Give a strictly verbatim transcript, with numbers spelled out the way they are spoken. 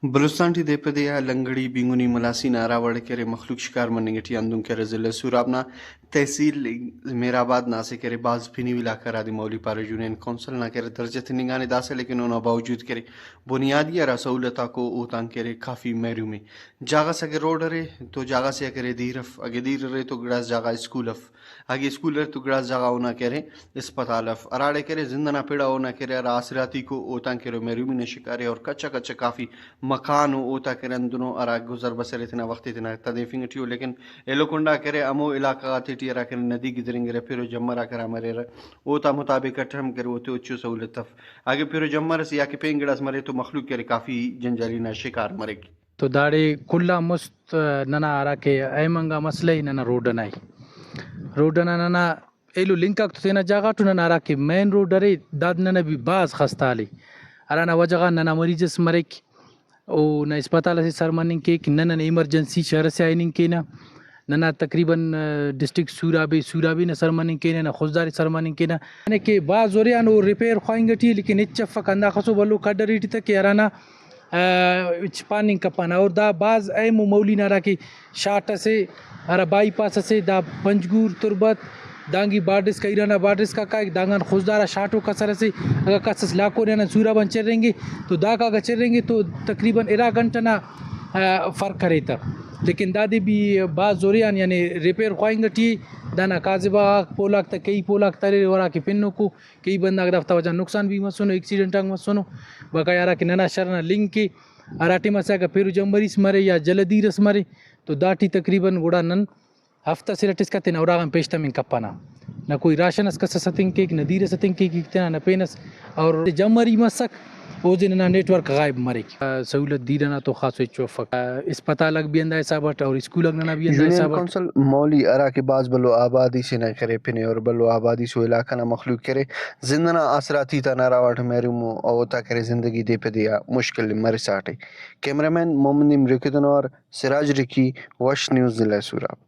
بلوچستان ٹی دے پہ دے آ لنگڑی، بینگنی، ملاسی نا ہرا وڑ کہ ارے مخلوق شکار مننگ ٹی آ، ہندن کہ ارے ضلع سوراب نا تحصیل مہرآباد نا اسہ کہ ارے بھاز پنی و علاقہ ہرادے مولوی پارہ یونین کونسل نا کہ ارے درجہ تننگانے داسہ، لیکن اونا باوجود کہ ارے بنیادی ہرا سہولت آکو اوتان کہ ارے کافی محروم ءِ۔ جاگہ سے اگہ روڈ ارے تو جاگہ سے آ کہ ارے دیر اف، اگہ دیر ارے تو گڑاس جاگہ اسکول اف، اگہ اسکول ارے تو گڑاس جاگہ اونا کہ ارے اسپتال اف، ہراڑے کہ ارے زند ئنا پڑ آ اونا کہ ارے ہرا آسراتیکو اوتان کہ ارے محرومی نا شکار ءِ، اور کچ آ کچ آ کافی مکان و اوتا کہ ارے ہندنو ہرا گزر بسر ءِ تینا وخت ءِ تینا تدیفنگ ٹی ءُ، لیکن ایلو کنڈا کہ ارے ہمو علاقہ غاتے ٹی ہرا کہ ارے ندی گدرینگرہ، پِر و جمر آک ہرا مریرہ، اوتا مطابق اٹ ہم کہ ارے اوتے ہچو سہولت اف۔ اگہ پِر و جمر ئسے یا کہ پین گڑاس مرے تو مخلوق کہ ارے کافی جنجالی نا شکار مریک۔ تو داڑے کل آن مست ننا ہراکہ اہم انگا مسئلہ ءِ ننا روڈ ئنا ءِ۔ روڈ ئنا ننا ایلو لنک آک تو تینا جاگہ غاٹو، ننا ہراکہ مین روڈ ارے داد ننا بھی بھاز خستہ حال ءِ، ہرانا وجہ غان ننا مریض اس مریک، او نہ اسپتال اسے سر مننگ کیک، نہ نن ایمرجنسی شہر اسے آ ہننگ کینہ، ننا تقریباً، آ، ڈسٹرکٹ سوراب ءِ، سوراب ءِ نہ سر مننگ کینہ، نہ خضدار ءِ سر مننگ کینہ۔ یعنی کہ بھاز زورے آن او ریپیئر خواہنگ ٹی ءِ، لیکن ہچ افک، ہنداخسو بھلو کڈ ارے ٹی تہ کہ ہرانا، آ، ہچ پاننگ کپنہ۔ اور دا بھاز اہم ءُ مولی نا ہراکہ شاٹ اسے ہرا بائی پاس اسے، دا پنجگور، تربت، دانگی بارڈر اسکا، ایران نا بارڈر اسکا کائک، دانگان خضدار آ شاٹو کسر اسے۔ اگہ کس اس لاکھو نے آن سوراب آن چرینگے تو داکا اگہ چرینگے تو تقریباً ارا گھنٹہ نا، آ، فرق ارے تہ۔ لیکن دادے بھی بھاز زورے آن یعنی ریپیئر خواہنگ ٹی ءِ۔ دانا کاذبہ غاک پولاک تہ کئی پولاک تہ اریر، ہراکہ پنوکو کئی بندغ دافتا وجہ نقصان بھی مسنو، ایکسیڈنٹ آک مسنو۔ بقایا ہراکہ ننا شہر نا لنک ءِ، ہرا ٹائم اسہ اگہ پِر و جمر اس مرے یا جلدیر اس مرے تو داٹی تقریباً گڑا نن ہفتہ سے اٹ اسکا تینا اراغان پیش تمنگ کپنہ۔ نہ کوئی راشن اس کس اس ہتنگ کیک، نہ دیر اس ہتنگ کیک، تینا نہ پین اس، اور جمری مسک، اودے ننا نیٹ ورک غائب مریک۔ آ، سہولت دیر ئنا تو خاصو ہچو افک۔ آ، اسپتال آک بھی ہندا حساب اٹ اور اسکول آک ننا بھی ہندا یونین حساب اٹ۔ کونسل مولوی ہرا کہ بھاز بھلو آبادی سے نا کرے پنے اور بھلو آبادی سو علاقہ نا مخلوق کرے، زند ئنا آسراتی تا ناراواٹ محروم ءُ، اوتا کرے زندگی دے پہ دے آ مشکل مرساٹے۔ کیمرہ مین محمد نعیم رکی تون اور سراج رکی، وش نیوز، ضلع سوراب۔